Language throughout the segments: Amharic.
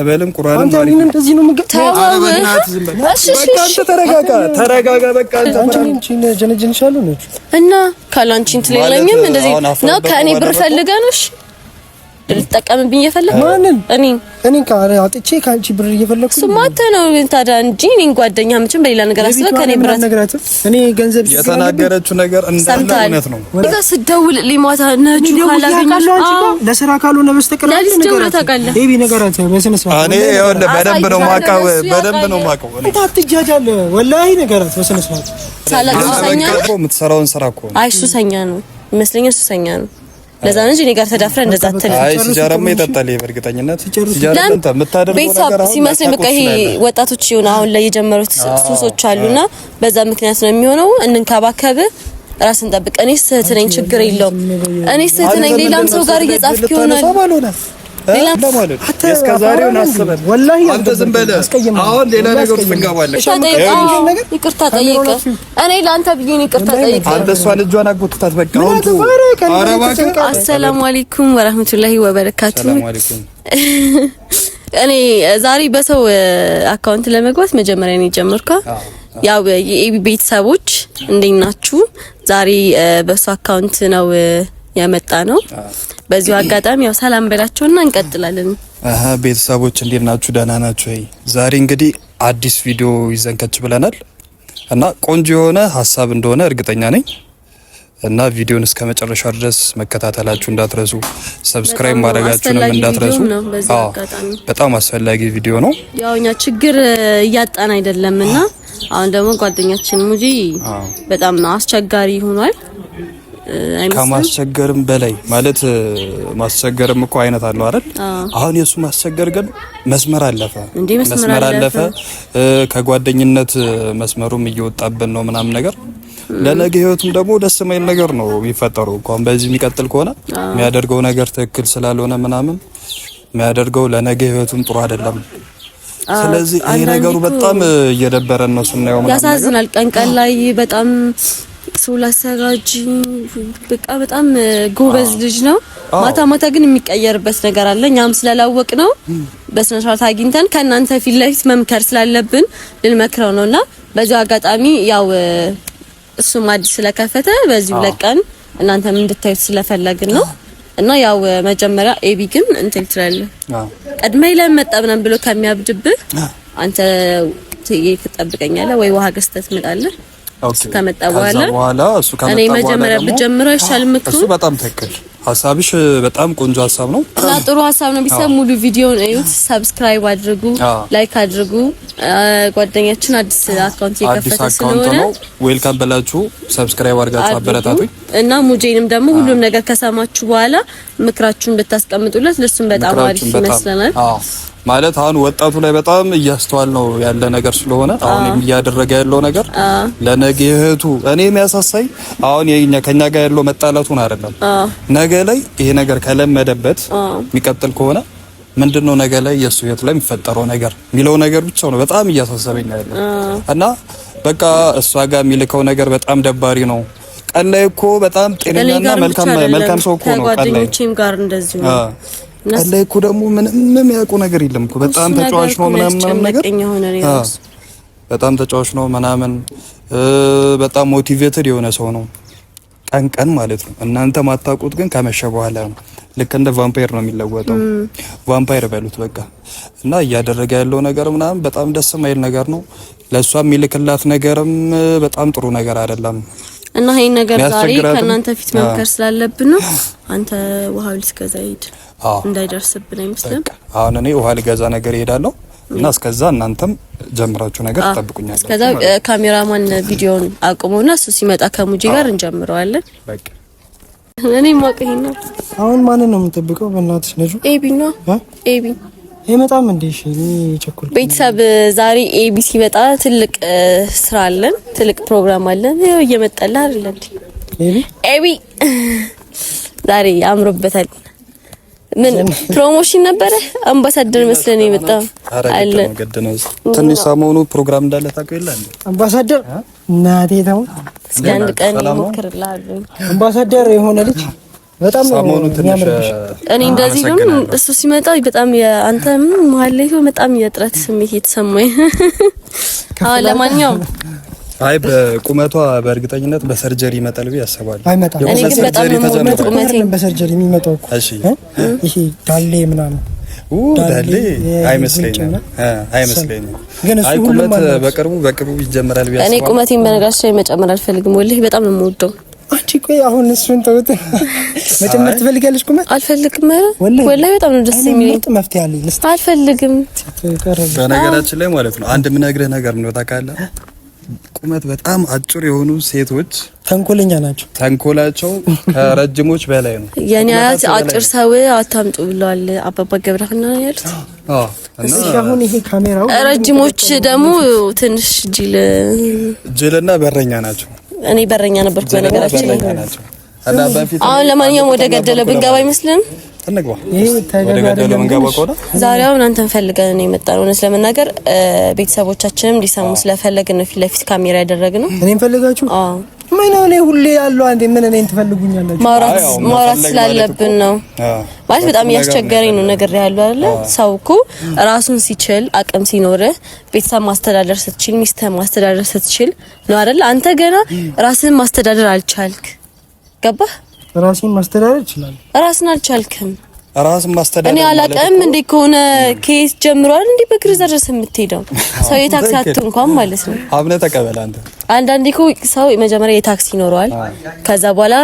በልም ቁርአንም አንተ እኔን እንደዚህ ነው የምገ እሺ እሺ አንተ ተረጋጋ፣ ተረጋጋ። በቃ አንተ አንቺ እኔን ጀነጀንሻለሁ ነው እና ካላንቺ እንትን የለኝም። እንደዚህ ነው ከእኔ ብር ፈልገህ ነው? እሺ ልትጠቀምብኝ እየፈለክ ማንን? እኔን እኔን አጥቼ ከአንቺ ብር እየፈለኩ እሱማ አንተ ነው ታዲያ እንጂ እኔን ጓደኛ መቼም በሌላ ነገር አስበህ ከእኔ ብር ነገራትም እኔ ገንዘብ የተናገረችው ነገር እንዳለ ሰምተሃል? እውነት ነው። እዛ ስደውልልኝ ማታ ነጁ ካላገኘሽ ለስራ ካልሆነ በስተቀር ለሊት ደውለህ ታውቃለህ? ኤቢ ነገራት በስነ ስርዓት። እኔ ይኸውልህ በደንብ ነው የማውቀው፣ በደንብ ነው የማውቀው። እኔ አንተ አትጃጃል፣ ወላሂ ነገራት በስነ ስርዓት። ሳላቅ ሱሰኛ ነው። እኮ የምትሰራውን ስራ እኮ ነው። አይ ሱሰኛ ነው ይመስለኛል፣ ሱሰኛ ነው። ለዛ ነው እንጂ እኔ ጋር ተዳፍረህ እንደዛ አትልም። አይ ሲጃራማ ይጠጣል። ይሄ በእርግጠኝነት ሲጃራ ጠጣ። የምታደርገው ቤተሰብ ነገር አሁን ሲመስለኝ በቃ ይሄ ወጣቶች የሆነ አሁን ላይ የጀመሩት ሱሶች አሉና በዛ ምክንያት ነው የሚሆነው። እንንከባከብ፣ ራስን ጠብቅ። እኔ ስህት ነኝ፣ ችግር የለውም። እኔ ስህት ነኝ። ሌላም ሰው ጋር እየጻፍክ ይሆናል። እስከ ዛሬውን አስበን ወላሂ አንተ ዝም በል። አሁን ሌላ ነገር ውስጥ እንገባለን። ይቅርታ ጠይቅ። እኔ ለአንተ ብዬ ነው ይቅርታ ጠይቅ። አንተ እሷን እጇን አጎትታት በቃ አሁን ተው። ኧረ እባክህ። አሰላሙ አለይኩም ወራህመቱላሂ ወበረካቱ። ሰላም አለይኩም። እኔ ዛሬ በሰው account ለመግባት መጀመሪያ ነው የጀመርኩ። ያው የኤቢ ቤተሰቦች እንዴት ናችሁ? ዛሬ በሱ account ነው የመጣ ነው። በዚሁ አጋጣሚ ያው ሰላም በላቸውና እንቀጥላለን። አሀ ቤተሰቦች እንዴት ናችሁ? ደህና ናችሁ ወይ? ዛሬ እንግዲህ አዲስ ቪዲዮ ይዘን ከች ብለናል እና ቆንጆ የሆነ ሀሳብ እንደሆነ እርግጠኛ ነኝ እና ቪዲዮን እስከ መጨረሻ ድረስ መከታተላችሁ እንዳትረሱ፣ subscribe ማድረጋችሁንም አስፈላጊ እንዳትረሱ። ቪዲዮም ነው በዚሁ አዎ አጋጣሚ። በጣም አስፈላጊ ቪዲዮ ነው። ያው እኛ ችግር እያጣን አይደለምና አሁን ደግሞ ጓደኛችን ሙጂ በጣም አስቸጋሪ ሆኗል። አይመስልም? ከማስቸገርም በላይ ማለት ማስቸገርም እኮ አይነት አለው አይደል? አሁን የሱ ማስቸገር ግን መስመር አለፈ እንዴ መስመር አለፈ። ከጓደኝነት መስመሩም እየወጣብን ነው ምናምን ነገር ለነገ ህይወቱም ደግሞ ደስ የማይል ነገር ነው የሚፈጠረው። እንኳን በዚህ የሚቀጥል ከሆነ የሚያደርገው ነገር ትክክል ስላልሆነ ምናምን የሚያደርገው ለነገ ህይወቱም ጥሩ አይደለም። ስለዚህ ይሄ አንዳንዴ ነገሩ እኮ በጣም እየደበረን ነው ስናየው ምናምን ነገር። ያሳዝናል። ቀን ቀን ላይ በጣም ሰው ላሰጋጅ በቃ በጣም ጎበዝ ልጅ ነው። ማታ ማታ ግን የሚቀየርበት ነገር አለ። እኛም ስላላወቅ ነው በስነ ስርዓት አግኝተን ከእናንተ ፊት ለፊት መምከር ስላለብን ልንመክረው ነውና በዚሁ አጋጣሚ ያው እሱም አዲስ ስለከፈተ በዚሁ ለቀን እናንተም እንድታዩት ስለፈለግን ነው። እና ያው መጀመሪያ ኤቢ ግን እንትን ትላለህ ቀድመህ ለምን መጣ ምናምን ብሎ ከሚያብድብህ አንተ ትጠብቀኛለህ ወይ ውሃ ገዝተህ ትመጣለህ። okay። ከመጣ ከዛ በኋላ በኋላ እሱ ከመጣ እኔ በኋላ መጀመሪያ ደግሞ ብጀምረው አይሻልም? ምክሩ እሱ በጣም ትክክል ሀሳብሽ በጣም ቆንጆ ሀሳብ ነው። እና ጥሩ ሀሳብ ነው። ቤተሰብ ሙሉ ቪዲዮውን እዩት፣ subscribe አድርጉ፣ like አድርጉ። ጓደኛችን አዲስ account አዲስ እየከፈተ account ስለሆነ ነው። welcome ብላችሁ subscribe አድርጋችሁ አድርጉ። አበረታቱኝ። እና ሙጄንም ደግሞ ሁሉም ነገር ከሰማችሁ በኋላ ምክራችሁን ብታስቀምጡለት ለሱም በጣም አሪፍ ምክራችሁን በጣም ይመስለናል። አዎ፣ ማለት አሁን ወጣቱ ላይ በጣም እያስተዋል ነው ያለ ነገር ስለሆነ አሁን እያደረገ ያለው ነገር ለነገ እህቱ እኔ የሚያሳሳይ አሁን የኛ ከኛ ጋር ያለው መጣላቱን አይደለም። ነገ ላይ ይሄ ነገር ከለመደበት የሚቀጥል ከሆነ ምንድነው ነገ ላይ የእሱ ህይወት ላይ የሚፈጠረው ነገር የሚለው ነገር ብቻ ነው በጣም እያሳሰበኝ ያለው እና በቃ እሷ ጋር የሚልከው ነገር በጣም ደባሪ ነው። ቀን ላይ እኮ በጣም ከእኔ ጤነኛና ጋር ብቻ መልካም አይደለም መልካም ሰው እኮ ነው ቀን ላይ ከጓደኞቼም ጋር እንደዚሁ ነው። ቀን ላይ እኮ ደግሞ ምንም የሚያውቁ ነገር የለም እኮ በጣም እሱ ተጫዋች ነገር ነው እኮ ምናምን ምናምን ነገር ያስጨነቀኝ የሆነ እኔ ራሱ። በጣም ተጫዋች ነው ምናምን በጣም motivated የሆነ ሰው ነው ቀን ቀን ማለት ነው። እናንተ ማታውቁት ግን ከመሸ በኋላ ነው። ልክ እንደ ቫምፓየር ነው የሚለወጠው። ቫምፓየር በሉት በቃ። እና እያደረገ ያለው ነገር ምናምን በጣም ደስ የማይል ነገር ነው። ለእሷ የሚልክላት ነገርም በጣም ጥሩ ነገር አይደለም። እና ይሄን ነገር ዛሬ የሚያስቸግራትም- ከእናንተ ፊት መምከር ስላለብን ነው። አንተ ውሃው ልትገዛ ሂድ፣ አዎ እንዳይደርስብን አይመስልም? በቃ አሁን እኔ ውሃ ልገዛ ነገር እሄዳለሁ እና እስከዛ እናንተም ጀምራችሁ ነገር ትጠብቁኛላችሁ። እስከዛ ካሜራማን ቪዲዮን አቁመውና እሱ ሲመጣ ከሙጂ ጋር እንጀምረዋለን። በቃ እኔ ማውቅ ይሄን ነው። አሁን ማንን ነው የምጠብቀው? በእናትሽ ነጁ ኤቢ ነው ኤቢ አይመጣም እንዴ? እሺ እኔ ቸኮልኩ። ቤተሰብ ዛሬ ኤቢ ሲመጣ ትልቅ ስራ አለን፣ ትልቅ ፕሮግራም አለን። ይኸው እየመጣልህ አይደል እንዴ? ኤቢ ኤቢ ዛሬ አምሮበታል። ምን promotion ነበረ? አምባሳደር መስለን የመጣው አለ። ግድ ነው። ትንሽ ሰሞኑ ፕሮግራም እንዳለ ታውቀው የለ እንዴ? አምባሳደር እናቴ ተው፣ እስኪ አንድ ቀን ሰላም ነው? እሞክርልሃለሁ። አምባሳደር የሆነ ልጅ በጣም ሰሞኑ ትንሽ እኔ እንደዚህ ግን እሱ ሲመጣ በጣም የአንተም መሀል ላይ በጣም የጥረት ስሜት የተሰማኝ። አዎ ለማንኛውም አይ በቁመቷ በእርግጠኝነት በ surgery ይመጣል ብዬ አስባለሁ። አይመጣም። እኔ ግን በጣም ነው የምወደው ቁመቴን። በ surgery የሚመጣው እኮ እሺ፣ ይሄ ዳሌ ምናምን ዳሌ አይመስለኝም፣ አይመስለኝም። ግን እሱ አይ ሁሉም ቁመት አላት። በቅርቡ ይጀምራል ብዬ እኔ አስባለሁ። ቁመቴን በነገራችን ላይ መጨመር አልፈልግም። ወላሂ በጣም ነው የምወደው። አንቺ ቆይ አሁን እሱን ተውት። መጨመር ትፈልጊያለሽ ቁመት? አልፈልግም። ኧረ ወላሂ በጣም ነው ደስ እኔ የሚለኝ። ምርጥ መፍትሄ አለኝ። ልስጥ አልፈልግም። ቀረበ በነገራችን ላይ ማለት ነው አንድ የምነግርህ ነገር ነው ታውቃለህ፣ ቁመት በጣም አጭር የሆኑ ሴቶች ተንኮለኛ ናቸው። ተንኮላቸው ከረጅሞች በላይ ነው። የኔ አያት ቁመታቸው በላይ አጭር ነው። ሰው አታምጡ ብለዋል። አባባ ገብረሃና ነው ያሉት። አዎ እና እሺ አሁን ይሄ ካሜራው ረጅሞች ደግሞ ትንሽ ጅል። ጅልና በረኛ ናቸው። እኔ በረኛ ነበርኩ ጅልና በነገራችን ላይ። በረኛ ናቸው። እና በፊት አሁን ለማንኛውም ወደ ገደለው ብንገባ አይመስልም? እንግባ። ይሄ ተገቢ ወደ ገደለው አይደለም ምንገባ ግን ከሆነ ዛሬ አሁን አንተን ፈልገን ነው የመጣነው። እውነት ለመናገር ቤተሰቦቻችንም እንዲሰሙ ስለፈለግን ነው ፊት ለፊት ካሜራ ያደረግነው። እኔን ፈልጋችሁ አዎ ምን ነው? እኔ ሁሌ ያለው አንዴ ምን እኔን ትፈልጉኛላችሁ? ማውራት አይ፣ አዎ፣ ማውራት መፈለግ ስላለብን ማለት ነው። አዎ ማለት በጣም ነገር እያስቸገረኝ ነው ነገር ያለው አይደለ? ሰው እኮ ራሱን ሲችል አቅም ሲኖርህ ቤተሰብ ማስተዳደር ስትችል ሚስትህን ማስተዳደር ስትችል ነው አይደለ? አንተ ገና ራስህን ማስተዳደር አልቻልክ። ገባህ? ራሴን ማስተዳደር እችላለሁ። ራስን አልቻልክም። ራስን ማስተዳደር እኔ ማለት አላውቅም እንዴ ከሆነ ከየት ጀምሯል እንዴ በእግር እዛ ድረስ የምትሄደው ሰው የታክሲ አጥቶ እንኳን ማለት ነው። አምነህ ተቀበል አንተ። አንዳንዴ እኮ ሰው መጀመሪያ የታክሲ ይኖረዋል፣ ከዛ በኋላ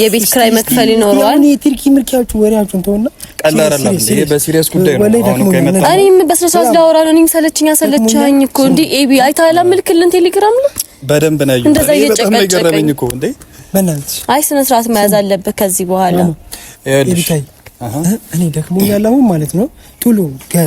የቤት ክራይ መክፈል ይኖረዋል። አሁን የትርኪ ምርኪያችሁ ወሬያችሁን ተውና ቀላል አይደለም። ይሄ በ serious ጉዳይ ነው። ወላሂ አሁን እኮ ደክሞኛል። የመጣው እኔም በስነ ስርዓት ላወራ ነው። እኔም ሰለችኝ አሰለችኝ እኮ እንዴ ኤቢ አይተሃል? አልክልን ቴሌግራም ላይ በደንብ ነው ያየሁት። እንደዛ እኔ በጣም ነው እየጨቀጨቀኝ። የገረመኝ እኮ እንዴ። በእናትሽ አይ ስነ ስርዓት መያዝ አለብህ ከዚህ በኋላ። ይኸውልሽ ኤቢታይ እኔ ደክሞኛል አሁን ማለት ነው። ቶሎ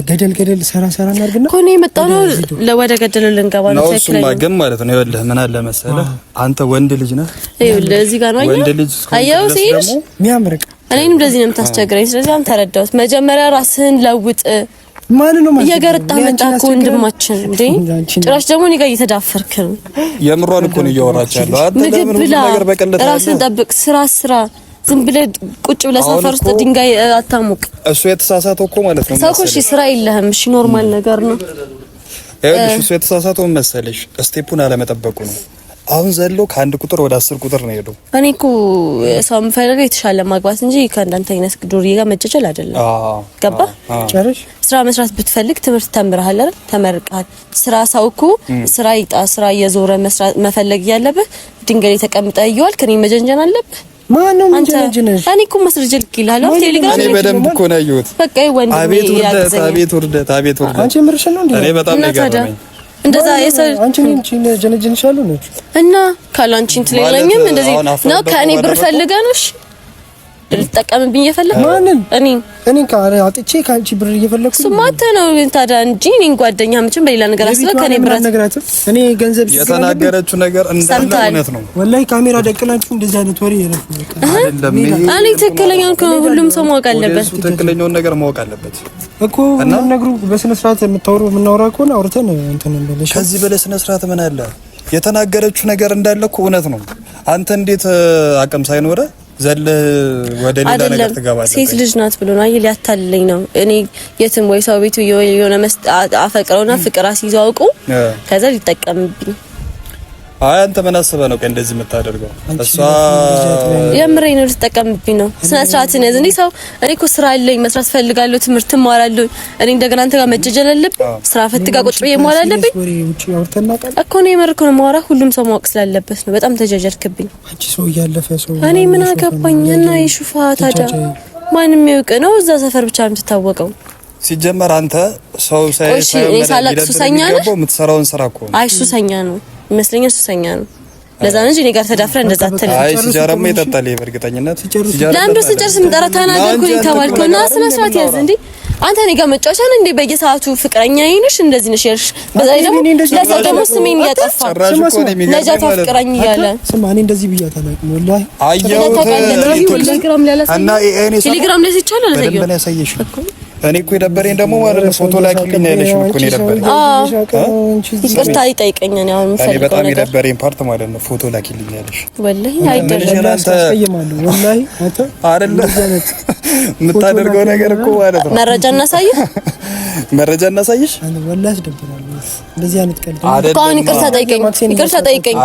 ገደል ገደል ሰራ ሰራ እናድርግና እኮ እኔ የመጣው ነው ለወደ ገደሉ ልንገባ ነው። ነው እሱማ ትክክለኛ ግን ማለት ነው ይኸውልህ ምን አለ መሰለህ አንተ ወንድ ልጅ ነህ። ይኸውልህ እዚህ ጋር ነው ወንድ አየህ ልጅ እስከሆንክ አየኸው ድረስ ሲሄድ ደግሞ የሚያምር ዕቃ እኔንም እንደዚህ ነው የምታስቸግረኝ። ስለዚህ አሁን ተረዳሁት። መጀመሪያ ራስህን ለውጥ። ማን ነው ማለት እየገረጣ መጣ እኮ ወንድማችን እንዴ! ጭራሽ ደግሞ እኔ ጋር እየተዳፈርክ ነው። የምሯን እኮ ነው እያወራች ያለው። አንተ ምግብ ለምን ሁሉ ብላ፣ ነገር በቀለታ ራስህን ጠብቅ፣ ስራ ስራ። ዝም ብለህ ቁጭ ብለህ አሁን ሰፈር ውስጥ እኮ ድንጋይ አታሙቅ። እሱ የተሳሳተው እኮ ማለት ነው ሰው እኮ እሺ ስራ የለህም እሺ፣ normal ነገር ነው። ይኸውልሽ እሱ የተሳሳተው መሰለሽ step ኡን አለመጠበቁ ነው። አሁን ዘሎ ከአንድ ቁጥር ወደ 10 ቁጥር ነው የሄደው። እኔ እኮ ሰው የምፈልገው የተሻለ ማግባት እንጂ ከእንዳንተ አይነት ዱርዬ ጋር መጨጨል አይደለም። ገባ? ጨረሽ ስራ መስራት ብትፈልግ ትምህርት ተምረሃል አይደል? ተመርቀሃል። ስራ ሰው እኮ ስራ ይጣ ስራ እየዞረ መስራት መፈለግ እያለብህ ድንገት ተቀምጠህ እየዋልክ እኔ መጀንጀን አለብህ። ማን ነው አንተ ምንጀነጀነሽ? እኔ እኮ ማስረጃ ልኬልሃለሁ ቴሌግራም እኔ ላይ። በደንብ እኮ ነው ያየሁት። በቃ ይሄ ወንድሜ አቤት ውርደት፣ ያግዘኛል። አቤት ውርደት፣ አቤት ውርደት። አንቺ የምርሽን ነው እንዴ? እኔ በጣም እና ነው ታዲያ የገረመኝ። እንደዛ የሰው አንቺ እኔን ጀነጀንሻለሁ ነው እና ካላንቺ እንትን የለኝም ማለት እንደዚህ አሁን አፍረህ ነው። ከእኔ ብር ባደረገው? ፈልገህ ነው? እሺ ልትጠቀምብኝ እየፈለግህ ማንን? እኔ እኔ አጥቼ ከአንቺ ብር እየፈለኩ እሱማ አንተ ነው ታዲያ እንጂ እኔን ጓደኛ መቼም በሌላ ነገር አስበህ ከእኔ ብር አልነግራትም። እኔ ገንዘብ ችግር አለብኝ። የተናገረችው ነገር እንዳለ ሰምተሃል? እውነት ነው። ወላሂ ካሜራ ደቅናችሁ እንደዚህ አይነት ወሬ የለፉ በቃ። አይደለም ይሄ እኔ ትክክለኛውን ሁሉም ሰው ማወቅ አለበት። audience ኡ ትክክለኛውን ነገር ማወቅ አለበት። እኮ የምንነግሩ በስነ ስርዓት የምታወሩ የምናወራ ከሆነ አውርተን እንትን እንበለሽ። ከዚህ በላይ ስነ ስርዓት ምን አለ? የተናገረችው ነገር እንዳለ እኮ እውነት ነው። አንተ እንዴት አቅም ሳይኖረ ዘለህ ወደ ሌላ ነገር አይደለም ትገባለህ? ሴት ልጅ ናት ብሎ ነው አየህ፣ ሊያታልለኝ ነው። እኔ የትም ወይ ሰው ቤቱ የሆነ አፈቅረውና ፍቅር አስይዞ አውቆ ከዛ ሊጠቀምብኝ። አይ አንተ ምን አስበህ ነው ቆይ እንደዚህ የምታደርገው? እሷ የምሬ ነው፣ ልትጠቀምብኝ ነው። ስነ ስርዓትን ያዝ። እንዴ ሰው እኔ እኮ ስራ አለኝ፣ መስራት ፈልጋለሁ፣ ትምህርት እማራለሁ። እኔ እንደገና አንተ ጋር መጀጀል አለብኝ? ስራ ፈት ጋር ቁጭ ብዬ መዋል አለብኝ ወሬ ውጪ አውርተን እናውቃለን። እኮ ነው። የምር እኮ ነው የማወራ። ሁሉም ሰው ማወቅ ስላለበት ነው። በጣም ተጃጀልክብኝ። አንቺ ሰው እያለፈ ሰው እኔ ምን አገባኝ? እና ይሹፋ ታዲያ ማንም ይውቅ ነው። እዛ ሰፈር ብቻ ነው የምትታወቀው። ሲጀመር አንተ ሰው ሳይ ቆይ እሺ፣ እኔ ሳላቅ ሱሰኛ ነህ? የምትሰራውን ስራ እኮ ነው። አይ ሱሰኛ ነው ይመስለኛል፣ ሱሰኛ ነው። ለዛ ነው እንጂ እኔ ጋር ተዳፍረ እንደዛ አትልም። አይ ሲጃራማ ይጠጣል። ይሄ በእርግጠኝነት ሲጃራ ለምንድን ነው ስንጨርስ የምጠራ? ተናገርኩኝ ተባልከው እና ስነ ስርዓት ያዝ እንዴ አንተ። እኔ ጋር መጫወቻ ነው እንዴ? በየሰዓቱ ፍቅረኛ ነሽ እንደዚህ ነሽ ያልሽ። በዛ ላይ ደግሞ ለሰው ደግሞ ስሜን እያጠፋ ጭራሽ እኮ ነው የሚገርመኝ ነጃት ማለት ነው። አፍቅራኝ እያለ ስማ፣ እኔ እንደዚህ ብያት አላውቅም ወላሂ። አየሁት ቴሌግራም ላይ እና አላሳየሁም። ኤአይ ነው የሰራው። ቴሌግራም ላይ ሲቻል በደንብ አላሳየሁም ነው ያሳየሽው። እኔ እኮ የደበረኝ ደግሞ ማለት ነው ፎቶ ላኪልኝ ያለሽው እኮ ነው የደበረኝ። ይቅርታ ይጠይቀኝ ነው አሁን እኔ በጣም የደበረኝ part ማለት ነው ፎቶ ላኪልኝ ያለሽ። ወላሂ አይደለም ወላሂ አንተ አይደለም የምታደርገው ነገር እኮ ማለት ነው። መረጃ እናሳይህ፣ መረጃ እናሳይሽ። ወላሂ ያስደብራል። እንደዚህ አይነት ቀልድ እኮ አሁን ይቅርታ ጠይቀኝ፣ ይቅርታ ጠይቀኝ፣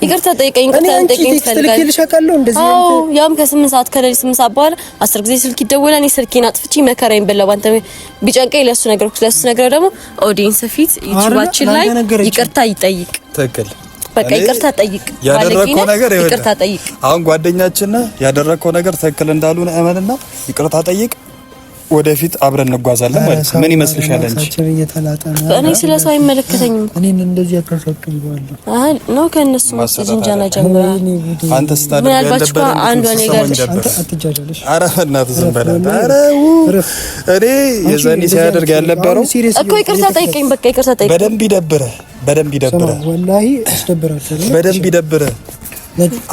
ይቅርታ ጠይቀኝ፣ ይቅርታ ጠይቀኝ ትፈልጋለህ? አዎ ያም ከ8 ሰዓት ከሌሊት 8 ሰዓት በኋላ 10 ጊዜ ስልክ ይደወላል። እኔ ስልኬን አጥፍቼ መከራዬን በላው። ባንተ ቢጨንቀኝ ለሱ ነገርኩት። ለሱ ነገረው ደግሞ audience ፊት ዩቲዩባችን ላይ ይቅርታ ይጠይቅ። ትክክል በቃ ይቅርታ ጠይቅ። ያደረከው ነገር ይቅርታ ጠይቅ። አሁን ጓደኛችን ያደረከው ነገር ትክክል እንዳልሆነ እመንና ይቅርታ ጠይቅ። ወደፊት አብረን እንጓዛለን ማለት ነው። ምን ይመስልሻል አንቺ? እኔ ስለ ሰው አይመለከተኝም። እኔን እንደዚህ አታሳቅኝ። አይ ነው ከእነሱ ጅንጃና ጀምራ አንተ ስታደርግ ያለበት አንዷ ነገር አንተ አትጃጃልሽ። ኧረ በእናትህ ዝም በል። ኧረ እኔ የዛኔ ሲያደርግ ያልነበረው እኮ ይቅርታ ጠይቀኝ። በቃ ይቅርታ ጠይቀኝ። በደንብ ይደብርህ፣ በደንብ ይደብርህ። ወላሂ አስደብራለሁ። በደንብ ይደብርህ።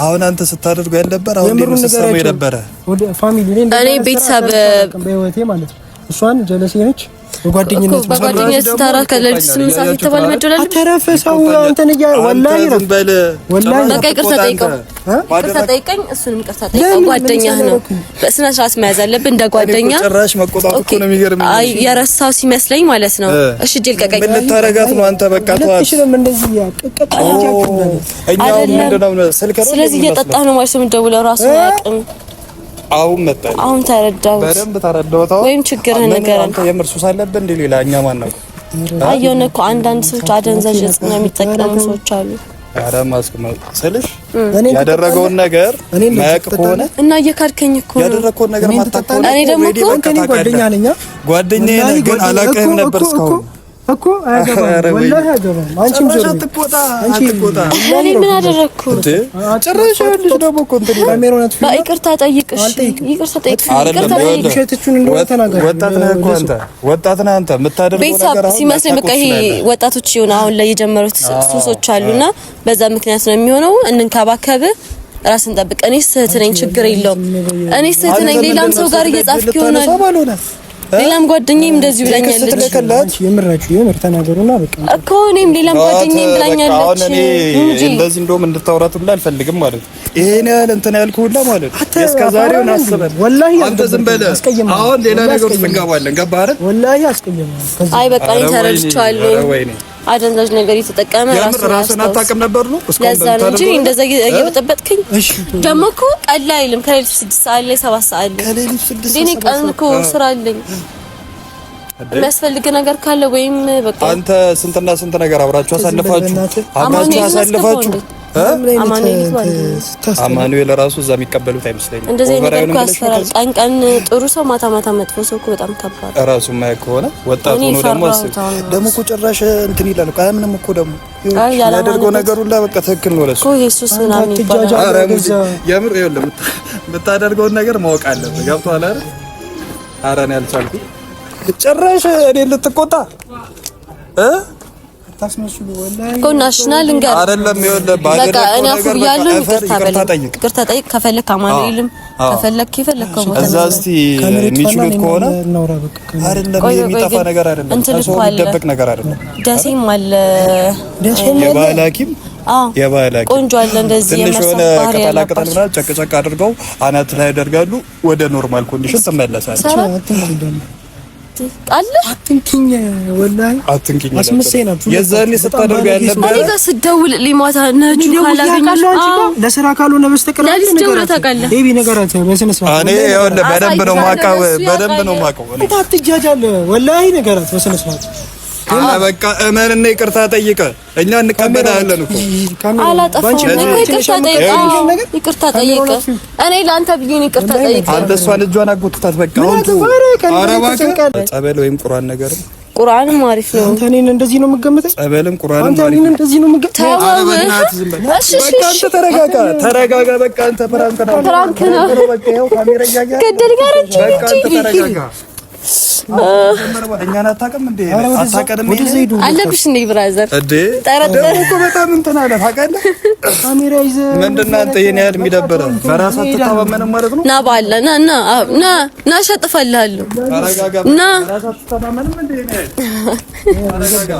አሁን አንተ ስታደርገው ያልነበር አሁን ደግሞ ስትሰማው የነበረ እኔ ቤተሰብ በህይወቴ ማለት ነው። እሷን ጀለሴ ነች በጓደኝነት በጓደኝነት ስታራ ከሌሊቱ 8 ሰዓት የተባለ መደወል አተረፈ ሰው አንተን እያ ወላሂ ወላሂ በቃ ይቅርታ ጠይቀው፣ ይቅርታ ጠይቀኝ፣ እሱንም ይቅርታ ጠይቀው። ጓደኛህ ነው፣ በስነ ስርዓት መያዝ አለብህ እንደ ጓደኛ። ጭራሽ መቆጣት እኮ ነው የሚገርምኝ። አይ የረሳው ሲመስለኝ ማለት ነው። እሺ እጄ ልቀቀኝ። ምን ልታረጋት ነው አንተ? በቃ ተዋት። እሺ ለምን እንደዚህ ያቀቀጥ እኛው ምንድነው ስልክ ነው። ስለዚህ እየጠጣህ ነው ማለት ነው የምትደውለው። ራሱ አያውቅም። አሁን መጣ። አሁን ተረዳሁት፣ በደንብ ተረዳሁት። ወይም ችግርህን ንገረን። አንተ የምር ሱስ አለብህ እንዴ? ሌላ እኛ ማን ነው? አይ የሆነ እኮ አንዳንድ ሰዎች አደንዛዥ እጽ ነው የሚጠቀሙ ሰዎች አሉ። ኧረ ማስቀመጥ ስልሽ ያደረገውን ነገር ማያውቅ ከሆነ እና እየካድከኝ እኮ ነው። ያደረገውን ነገር ማታውቅ ከሆነ እኔ ደግሞ እኮ ጓደኛ ነኝ ጓደኛዬ ነህ፣ ግን አላውቅህም ነበር እስካሁን እኮ አያገባም፣ ወላሂ አያገባም። አንቺም ዞር አትቆጣ፣ አትቆጣ። እኔ ምን አደረግኩ? ጭራሽ ይኸውልሽ ደግሞ እኮ እንትን ይላል። ይቅርታ ጠይቅ፣ እሺ ይቅርታ ጠይቅ፣ ይቅርታ ጠይቅ። ውሸቶቹን እንደሆነ ተናገር። ወጣት ነህ እኮ አንተ፣ ወጣት ነህ አንተ። የምታደርገው ቤተሰብ ነገር አሁን ሲመስለኝ በቃ ይሄ ወጣቶች የሆነ አሁን ላይ የጀመሩት ሱሶች አሉና በዛ ምክንያት ነው የሚሆነው። እንንከባከብ፣ ራስን ጠብቅ። እኔ ስህት ነኝ፣ ችግር የለውም። እኔ ስህት ነኝ። ሌላም ሰው ጋር እየጻፍክ ይሆናል። ሌላም ጓደኛዬም እንደዚሁ ብላኛለች። የምራችሁ የምር ተናገሩና በቃ እኮ እኔም ሌላም ጓደኛዬም ብላኛለች። አሁን እኔ እንደዚህ እንደውም እንድታወራት ሁላ አልፈልግም ማለት ነው። ይሄን ያህል እንትን ያልኩህ ሁላ ማለት ነው። እስከ ዛሬውን አስበን ወላሂ አንተ ዝም በል። አሁን ሌላ ነገር ውስጥ እንገባለን። ገባህ አይደል? ወላሂ አስቀየማለሁ። አይ በቃ እኔ ተረድቼዋለሁ። አደንዛዥ ነገር እየተጠቀመ ራስን አታውቅም ነበር ነው። ለዛ ነው እንጂ እንደዛ እየበጠበጥክኝ ደግሞ እኮ ቀላ አይልም። ከሌሊቱ 6 ሰዓት ላይ 7 ሰዓት ላይ ከሌሊቱ 6 እኔ ቀን እኮ ስራ አለኝ። የሚያስፈልግ ነገር ካለ ወይም በቃ አንተ ስንትና ስንት ነገር አብራችሁ አሳልፋችሁ አብራችሁ አሳልፋችሁ አማኑኤል ራሱ እዛ የሚቀበሉት አይመስለኝም። እንደዚህ ነገር እኮ ያስፈራል። ቀን ቀን ጥሩ ሰው ማታ ማታ መጥፎ ሰው እኮ በጣም ከባድ ራሱ የማያውቅ ከሆነ ወጣት ሆኖ ደግሞ ደግሞ እኮ ጭራሽ እንትን ይላል እኮ አያምንም እኮ ደግሞ ያደርገው ነገር ሁላ በቃ ትክክል ነው ለሱ እኮ ኢየሱስ ምናምን ይባላል። ኧረ የምር ይኸውልህ የምታደርገውን ነገር ማወቅ አለብህ። ገብቶሃል አይደል? ኧረ እኔ አልቻልኩም ጭራሽ እኔን ልትቆጣ እኮ ናሽናል እንገር አይደለም። ይኸውልህ በቃ እኔ አፉ ብያለሁ። ይቅርታ ጠይቅ፣ ይቅርታ ጠይቅ። ከፈለክ አማኑኤልም ከፈለክ የፈለከው ቦታ እዛ እስቲ የሚችሉት ከሆነ አይደለም፣ የሚጠፋ ነገር አይደለም፣ ከሰው የሚደበቅ ነገር አይደለም። ደሴም አለ የባህል ሐኪም የባህል ሐኪም ቆንጆ አለ። እንደዚህ ትንሽ የሆነ ቅጠላ ቅጠል ምናምን ጨቅጨቅ አድርገው አናት ላይ ያደርጋሉ። ወደ normal condition ትመለሳለች። አለ አትንኪኝ፣ ወላሂ አትንኪኝ። አስመሳይ ናችሁ። የዛኔ ስታደርጉ ያልነበረ እኔ ጋር ስትደውል ማታ ነጁ ካላገኘሽ ለስራ ካልሆነ በስተቀር ቤቢ ነገራት በስነ ስርዓት። እኔ ይኸውልህ በደንብ ነው የማውቀው፣ በደንብ ነው የማውቀው። አንተ አትጃጃል፣ ወላሂ ነገራት በስነ ስርዓት። በቃ እመንና ይቅርታ ጠይቀ እኛ እንቀበላለን እኮ። አላጠፋሁም እኮ ይቅርታ ጠይቀ፣ ይቅርታ ጠይቀ። እኔ ለአንተ ብዬ ነው ይቅርታ ጠይቀ። አንተ እሷን እጇን አጎትታት በቃ። ጸበል ወይም ቁርአን ነገርም ቁርአንም አሪፍ ነው። አንተ እኔን እንደዚህ ነው የምገምተኝ? ጸበልም ቁርአንም አንተ አሪፍ እኔን ነው። እንደዚህ ነው የምገምተኝ? እሺ እሺ በቃ አንተ ተረጋጋ፣ ተረጋጋ። በቃ አንተ prank ነው፣ prank ነው። በቃ ይኸው ካሜራ እያየህ ገደል ጋር በቃ አንተ ተረጋጋ። እኛን አታውቅም እንዴ? አታውቅም አለብሽ እንዴ brother? እንዴ ደግሞ እኮ በጣም እንትን አለ ታውቃለህ። ካሜራ ይዘህ ምንድን ነው አንተ ይሄን ያህል የሚደብርህ? በራስህ አትተማመንም ማለት ነው። ና ባለ ና ና ና ና እሸጥፈልሃለሁ። ተረጋጋ። ና በራስህ አትተማመንም እንዴ? ይሄን ያህል ተረጋጋ።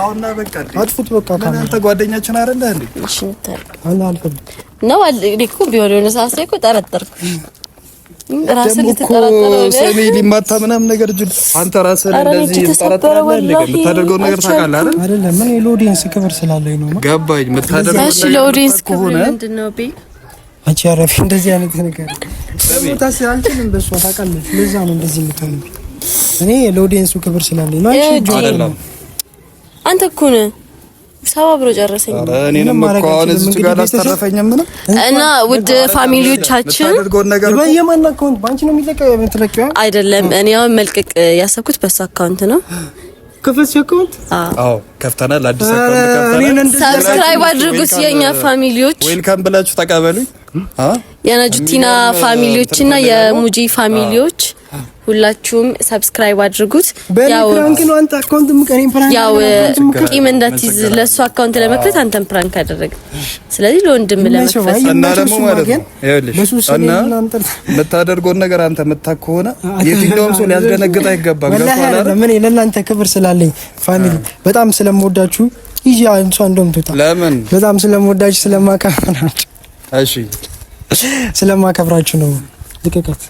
አሁን ና በቃ አጥፉት። በቃ ካሜራ አንተ ጓደኛችን አይደለህ እንዴ? እሺ አልፈልግም ነው አለ እኮ ቢሆን የሆነ ሰዓት ላይ እኮ ጠረጠርኩ። ራስን ልትጠራጠረው ሰሚ ሊማታ ምናምን ነገር እጅ አንተ ራስህን እንደዚህ ትጠራጠራለህ እንዴ? የምታደርገውን ነገር ታውቃለህ አይደል? አይደለም እኔ ለ audience ክብር ስላለኝ ነው። ገባኝ። የምታደርገው እሺ፣ ለ audience ክብር ምንድን ነው? ቤ አንቺ አረፊ እንደዚህ አይነት ነገር ታስ አልችልም። በእሷ ታውቃለች። ለዛ ነው እንደዚህ የምትሆንብኝ። እኔ ለ audience ኡ ክብር ስላለኝ ነው። አንቺ አይደለም አንተ እኮ ነህ ሰባብሮ ጨረሰኝ። ኧረ እኔንም እኮ አሁን እዚህ ጋር አላስተረፈኝም ነው። እና ውድ family ዎቻችን በየማን account ባንቺ ነው የሚለቀው የምትለቂው አይደለም። እኔ አሁን መልቀቅ ያሰብኩት በሱ account ነው። ከፈትሽ account? አዎ ከፍተናል። አዲስ account ከፍተናል። subscribe አድርጉት የኛ family ዎች። welcome ብላችሁ ተቀበሉኝ። የነጁቲና family ዎች እና የሙጂ family ዎች ሁላችሁም subscribe አድርጉት። ያው prank ነው። አንተ account ምቀሪም prank ያው ቂም እንዳትይዝ ለሱ account ለመክፈት አንተም prank አደረግ። ስለዚህ ለወንድም ለመክፈት እና ደግሞ ማለት ነው ይኸውልሽ፣ እና የምታደርገውን ነገር አንተ የምታውቅ ከሆነ የትኛውም ሰው ሊያስደነግጥ አይገባም። ገብቶሃል አይደል? ምን ለእናንተ ክብር ስላለኝ family በጣም ስለምወዳችሁ ይጂ አንሷ እንደውም ትውጣ። ለምን በጣም ስለምወዳችሁ ስለማከብራችሁ፣ እሺ ስለማከብራችሁ ነው። ልቀቃት።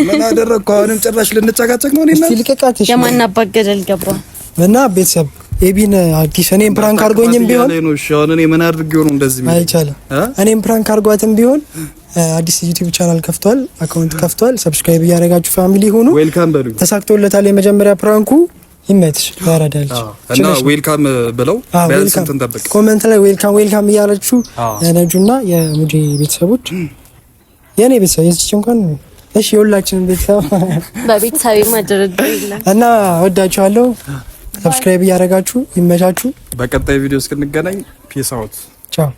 ምን አደረግኩ? አሁንም ጭራሽ ልንጨቃጨቅ ነው። እኔና ልቀቃት። የማን አባት ገደል ገባ? እና ቤተሰብ ኤቢን አዲስ እኔም prank አድርጎኝም ቢሆን ነው። እሺ አሁን እኔ ምን አድርጌው ነው እንደዚህ የሚለው? አይቻልም። እኔም prank አድርጓትም ቢሆን አዲስ ዩቲዩብ ቻናል ከፍቷል፣ account ከፍቷል። subscribe እያደረጋችሁ family ሆኑ። welcome በሉኝ። ተሳክቶለታል። የመጀመሪያ prank ኡ ይመትሽ ያረዳልች እና welcome ብለው ቢያንስ እንትን ጠብቅ። comment ላይ welcome welcome እያላችሁ የነጁና የሙጂ ቤተሰቦች የኔ ቤተሰብ የዚች እንኳን እሺ የሁላችንም ቤተሰብ በቤተሰብ ማደረግ እና ወዳችኋለሁ። subscribe እያደረጋችሁ ይመቻችሁ። በቀጣይ ቪዲዮ እስክንገናኝ peace out። ቻው።